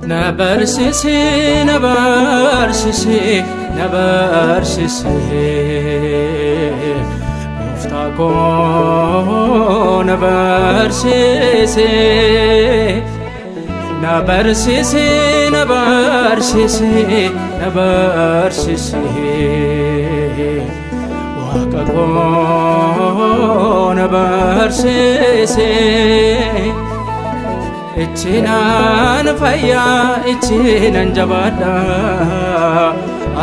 Nabarsisi, nabarsisi, nabarsisi. Gooftaa koo nabarsisi. Nabarsisi, nabarsisi, nabarsisi. Waaqa koo nabarsisi. Ittiinaan fayyaa ittiinan jabaadha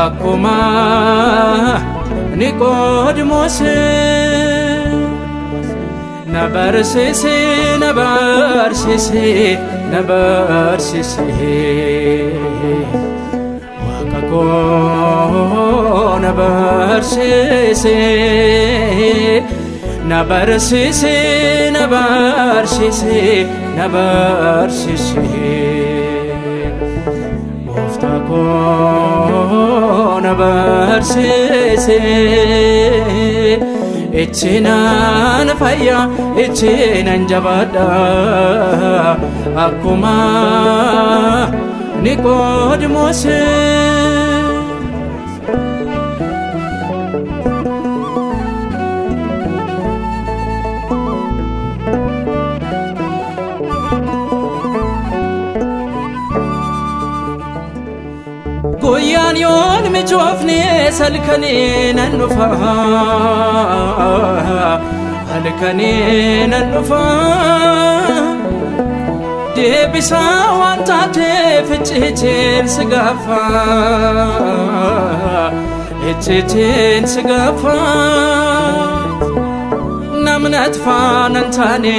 akkuma Niqoodimoos. Na barsiisi, na barsiisi, na barsiisi. Waaqa koo na barsiisi. Na barsiisi, na barsiisi, na barsiisi. Gooftaa koo na barsiisi. Ittiinaan fayyaa ittiinan jabaadha akkuma Niqoodimoos. Guyyaan yoon mijoofne halkanii nan dhufa, halkanii nan dhufa. Deebisaa waan taateef icciitiin si gaafa, icciitiin si gaafa. Namni faana hin taane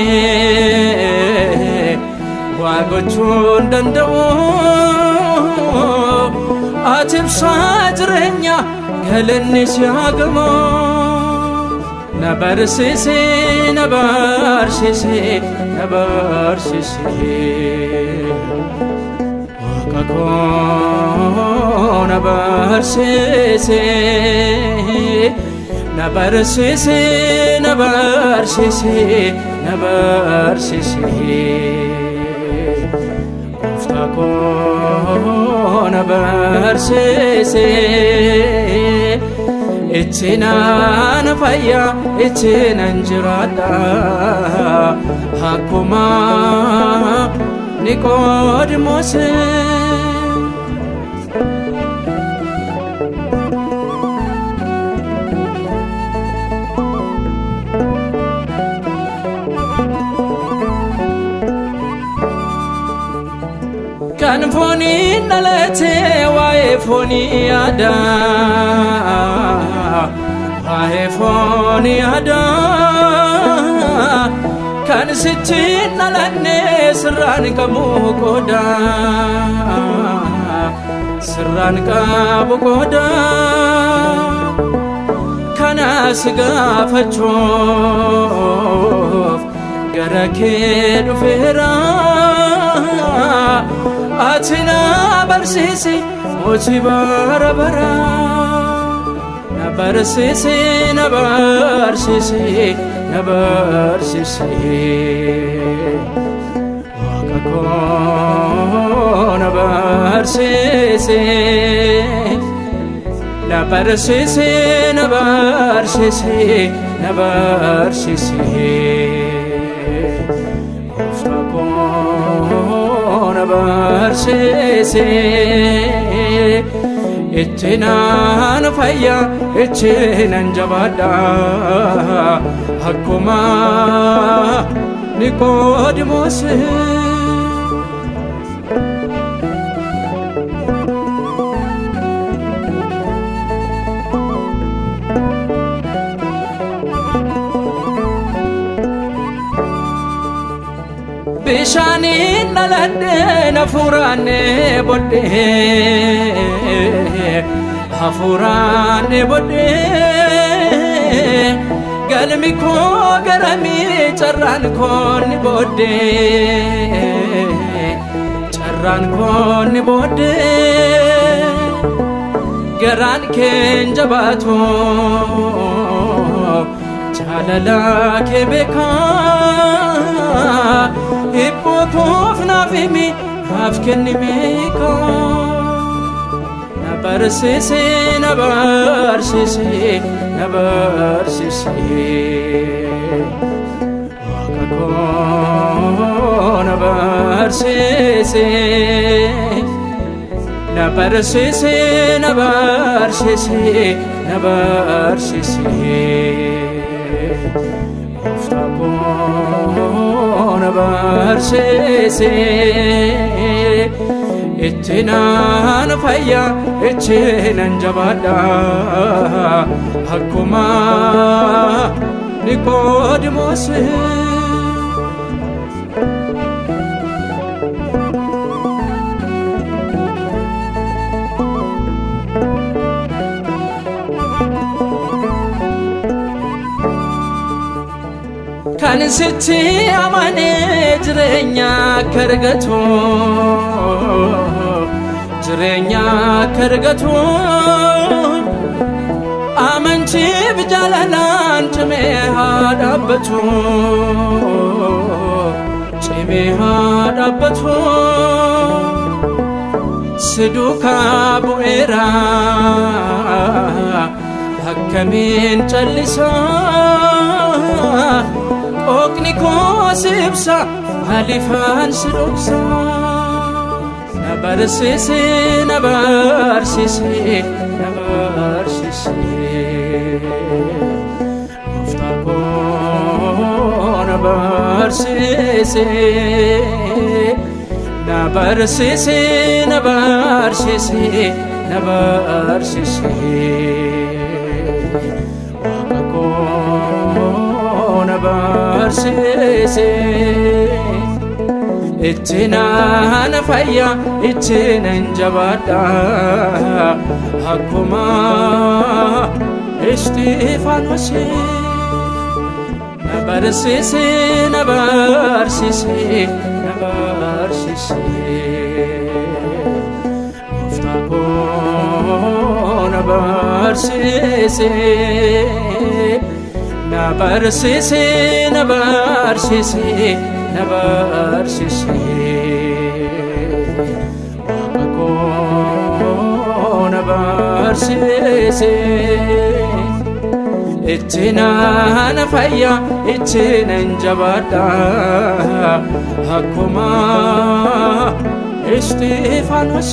waa gochuu hin danda'u. Ati ibsaa jireenya galanni si haa gamu. Na barsiisi, na barsiisi, na barsiisi. Waaqa koo na barsiisi. Na barsiisi, na barsiisi, na barsiisi. Gooftaa koo na barsiisi. Ittiinaan fayyaa ittiinan jiraadha akkuma Niqoodimoos. Kan fooniin dhalate waa'ee foonii yaada, waa'ee foonii yaada. Kan sittiin dhalanne sirraan qabu qooda, sirraan qabu qooda. Kanas gaafachuuf gara kee dhufeera. Ati na barsiisi mootii bara bara. Na barsiisi, na barsiisi, na barsiisi. Waaqa koo na barsiisi. Na barsiisi, na barsiisi, na barsiisi. Gooftaa koo na barsiisi. Ittiinaan fayyaa ittiinan jabaadha akkuma Niqoodimoos. Bishaaniin dhaladhee hafuuraan bodhee, Hafuuraan dheebodhee galmi koo garamii carraan koo ni booddee carraan koo ni booddee garaan keen jabaatu jaalala kee beekaa hibboo koof naaf himi naaf kenni meeqaa. Na barsiisi na barsiisi na barsiisi Waaqa koo na barsiisi na barsiisi na barsiisi na barsiisi Gooftaa koo na barsiisi. Itti naan fayya itti nan jabaadha akkuma Niqoodimoos. Kan sitti amanee jireenya akka argatu jireenya akka argatu amantiif jaalalaan cimee haa dhaabbatu cimee haa dhaabbatu si duukaa bu'eera akkamiin callisaa Qooqni koo si ibsa maaliifaan si dhoksa. Na barsiisi na barsiisi na barsiisi Gooftaa koo na barsiisi na barsiisi na barsiisi na barsiisi Waaqa koo na barsiisi. Itti naan fayya itti nan jabaadha akkuma Isxifaanos. Na barsiisi na barsiisi na barsiisi Gooftaa koo na barsiisi na barsiisi na barsiisi na barsiisi Waaqa koo na barsiisi. Itti naan fayya itti nan jabaadha akkuma Isxifaanos.